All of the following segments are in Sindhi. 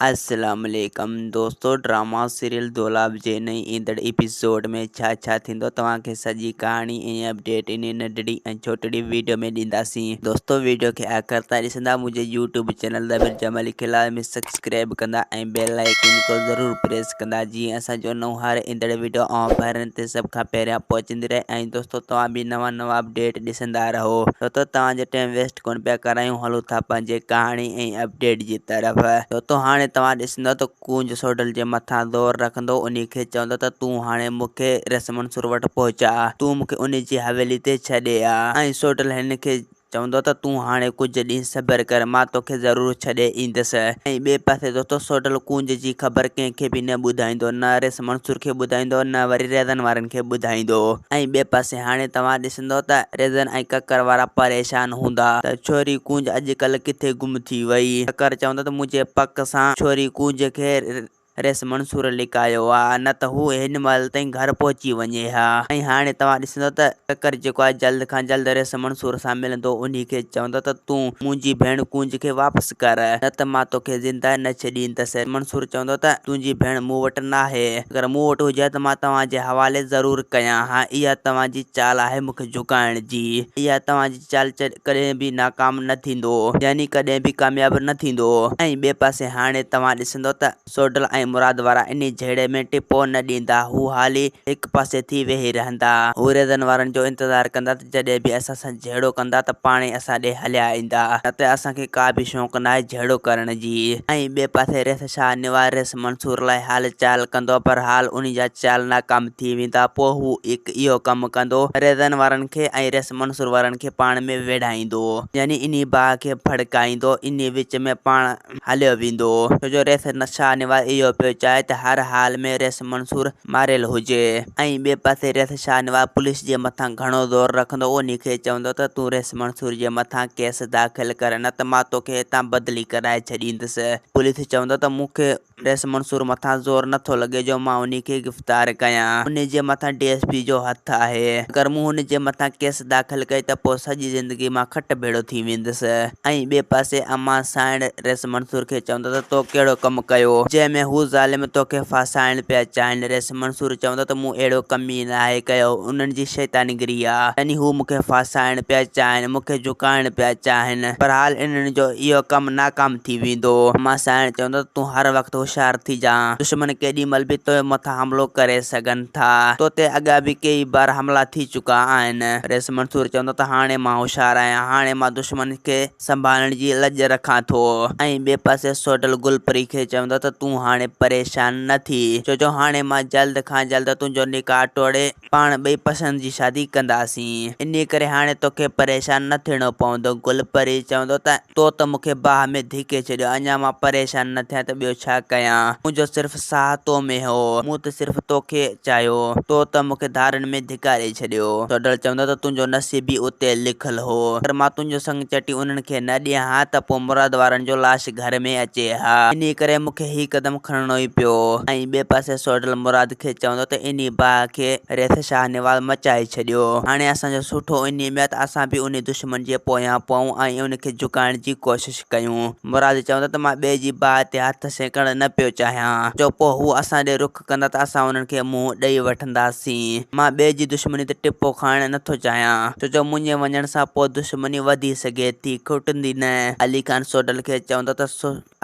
السلام عليڪم دوستو ڊراما سيريل دولاب جي نئين ايندڙ ايپيسوڊ ۾ ڇا ڇا ٿيندو توهان کي سڄي ڪهاڻي ۽ اپڊيٽ انهي ننڍڙي ۽ ڇوٽڙي ويڊيو ۾ ڏينداسين دوستو ويڊيو کي آخر تائين ڏسندا منهنجي يوٽيوب چينل دبر جمالي کي لازمي سبسڪرائب ڪندا ۽ بيل آئيڪن کي ضرور پريس ڪندا جيئن اسان جو نئون هر ايندڙ ويڊيو اوهان ڀائرن تي سڀ کان پهريان پهچندي رهي ۽ دوستو توهان به نوان نوان اپڊيٽ ڏسندا رهو دوستو توهان جو ٽائيم ويسٽ ڪونه پيا ڪرايون هلون ٿا پنهنجي ڪهاڻي ۽ اپڊيٽ جي طرف دوستو هاڻي توهان ڏسندو ته ڪونج سوڍل جي مٿان زور رکندو انهي کي چوندو ته تون هاڻي مون کي رس منصور وٽ پهچاء تون مون کي انهي جي حويلي تي ڇڏي آ ۽ سوڍل هن کي چوندو ته تون هاڻي ڪجهه ڏينهن صبر ڪر، مان توکي ضرور ڇڏي ايندس. ۽ ٻئي پاسي دوستو سوڍل ڪونج جي خبر ڪنهن کي به نه ٻڌائيندو، نه ريس منصور کي ٻڌائيندو نه وري ريزن وارن کي ٻڌائيندو. ۽ ٻئي پاسي هاڻي توهان ڏسندو ته ريزن ۽ ڪڪر وارا پريشان هوندا ته ڇوري ڪونج اڄڪلهه ڪٿي گم ٿي وئي. ڪڪر چوندو ته منهنجي پڪ سان ڇوري ڪونج کي ريس منصور لڪايو آ نه ته هو هن مهل تائين گهر پهچي وڃي ها ۽ هاڻي توهان ڏسندو ته ڪڪر جيڪو آهي جلد کان جلد ريس منصور سان ملندو انهي کي چوندو ته تون منهنجي ڀيڻ ڪونج کي واپس ڪر نه ته مان توکي زنده نه ڇڏيندس منصور چوندو ته تنهنجي ڀيڻ مون وٽ ناهي اگر مون وٽ هجي ها ته مان توهان جي حوالي ضرور ڪيان ها اها توهان جي چال آهي مون کي جهڪائڻ جي اها توهان جي چال ڪڏهن به ناڪام نه ٿيندو يعني ڪڏهن به ڪامياب نه ٿيندو ۽ ٻئي پاسي هاڻي توهان ڏسندو ته سوڍل ۽ مراد وارا انهي جهيڙي ۾ ٽپو نه ڏيندا هو حالي هڪ پاسي ٿي ويهي رهندا. هو ريزن وارن جو انتظار ڪندا ته جڏهن به اسان سان جهيڙو ڪندا ته پاڻ ئي اسان ڏي هليا ايندا نه ته اسان کي ڪا به شوق ناهي جهيڙو ڪرڻ جي ۽ ٻئي پاسي ريس شاهه نواز ريس منصور لاء حال چال ڪندو پر حال انهي جا چال ناڪام ٿي ويندا پوء هو هڪ اهو ڪم ڪندو ريزن وارن کي ۽ ريس منصور وارن کي پاڻ ۾ ويڙهائيندو يعني انهي باهه کي ڀڙڪائيندو انهي وچ ۾ پاڻ هليو ويندو ڇو جو ريس شاهه نواز اهو پيو چاهي ته هر حال ۾ ريس منصور ماريل هجي ۽ ٻئي پاسي ريس شاهه نواز پوليس جي مٿان گهڻو زور رکندو انهي کي چوندو ته تون ريس منصور جي مٿان ڪيس داخل ڪر نه ته مان توکي هتان بدلي ڪرائي ڇڏيندس پوليس چوندو ته مون کي رئيس منصور مٿان زور نه ٿو لڳي جو مان انهي کي گرفتار ڪيان. انهي جي مٿان ڊي ايس پي جو هٿ آهي. اگر مون هن جي مٿان ڪيس داخل ڪئي ته پوء سڄي زندگي مان کٽ ڀيڙو ٿي ويندس. ۽ ٻئي پاسي امان سانئڻ رئيس منصور کي چوندو ته تو ڪهڙو ڪم ڪيو جنهن ۾ هو ظالم توکي ڦاسائڻ پيا چاهين. رئيس منصور چوندو ته مون اهڙو ڪم ئي ناهي ڪيو انهن جي شيطانگري آ. يعني هو مون کي ڦاسائڻ پيا چاهين مون کي جهڪائڻ پيا چاهين. بهرحال انهن جو اهو ڪم ناڪام ٿي ويندو. مان سائڻ چوندو ته تون هر وقت هوشيار ٿيجان. دشمن ڪيڏي مهل به تو مٿان حملو ڪري سگهن ٿا. تو تي اڳيان به ڪيئي بار حملا ٿي چڪا آهن. رئيس منصور چوندو ته هاڻي مان هوشيار آهيان. هاڻي مان دشمن کي سنڀالڻ جي لڄ رکان ٿو. ۽ ٻئي پاسي سوڍل گل پري کي چوندو ته تون هاڻي پريشان نه ٿي. ڇو جو هاڻي مان جلد کان جلد تنهنجو نڪاح ٽوڙي پاڻ ٻئي پسند جي شادي ڪنداسين. انهيء ڪري هاڻي توکي پريشان نه ٿيڻو پوندو. گل پري چوندو ته تو ته مون کي باهه ۾ ڌڪي ڇڏيو. اڃا مان پريشان نه ٿيان ته ٻيو ڇا ڪيان. منهنجو صرف ساهه تو ۾ هو. مون ته صرف توکي چاهيو. تو ته مون کي ڌارن ۾ ڌڪاري ڇڏيو. سوڍل چوندو ته تنهنجو نصيب ئي اتي لکيل هو. اگر مان تنهنجو سڱ چٽي انهن کي نه ڏيان ها ته پوء مراد وارن جو لاش گهر ۾ اچي ها. انهيء ڪري مون کي هي قدم کڻڻو ئي پيو. ۽ ٻئي پاسي سوڍل مراد کي چوندو ته انهي باهه کي ريس شاهنواز مچائي ڇڏيو. هاڻي اسان جو سٺو انهي ۾ آهي ته اسان به انهي دشمن جي پويان پئون ۽ ان کي جهڪائڻ جي ڪوشش ڪيون. مراد چوندو ته مان ٻئي جي باهه تي هٿ سيڪڻ نه پيو چاهيان، جو پوء هو اسان ڏي رخ ڪندا ته اسان انهن کي منهن ڏئي وٺنداسين. مان ٻئي جي دشمني تي ٽپو کائڻ نه ٿو چاهيان، ڇو جو منهنجي وڃڻ سان پوء دشمني وڌي سگهي ٿي، کٽندي نه. علي خان سوڍل کي چوندو ته.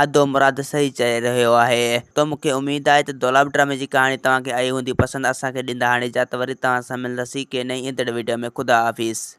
ادو مراد صحيح چئي رهيو آهي. تو مونکي اميد آهي ته دولاب ڊرامي جي ڪهاڻي توهان کي آئي هوندي پسند اسان کي ڏيندا هاڻي اجازت وري توهان سان ملنداسين ڪنهن نئين ايندڙ وڊيو ۾ خدا حافظ.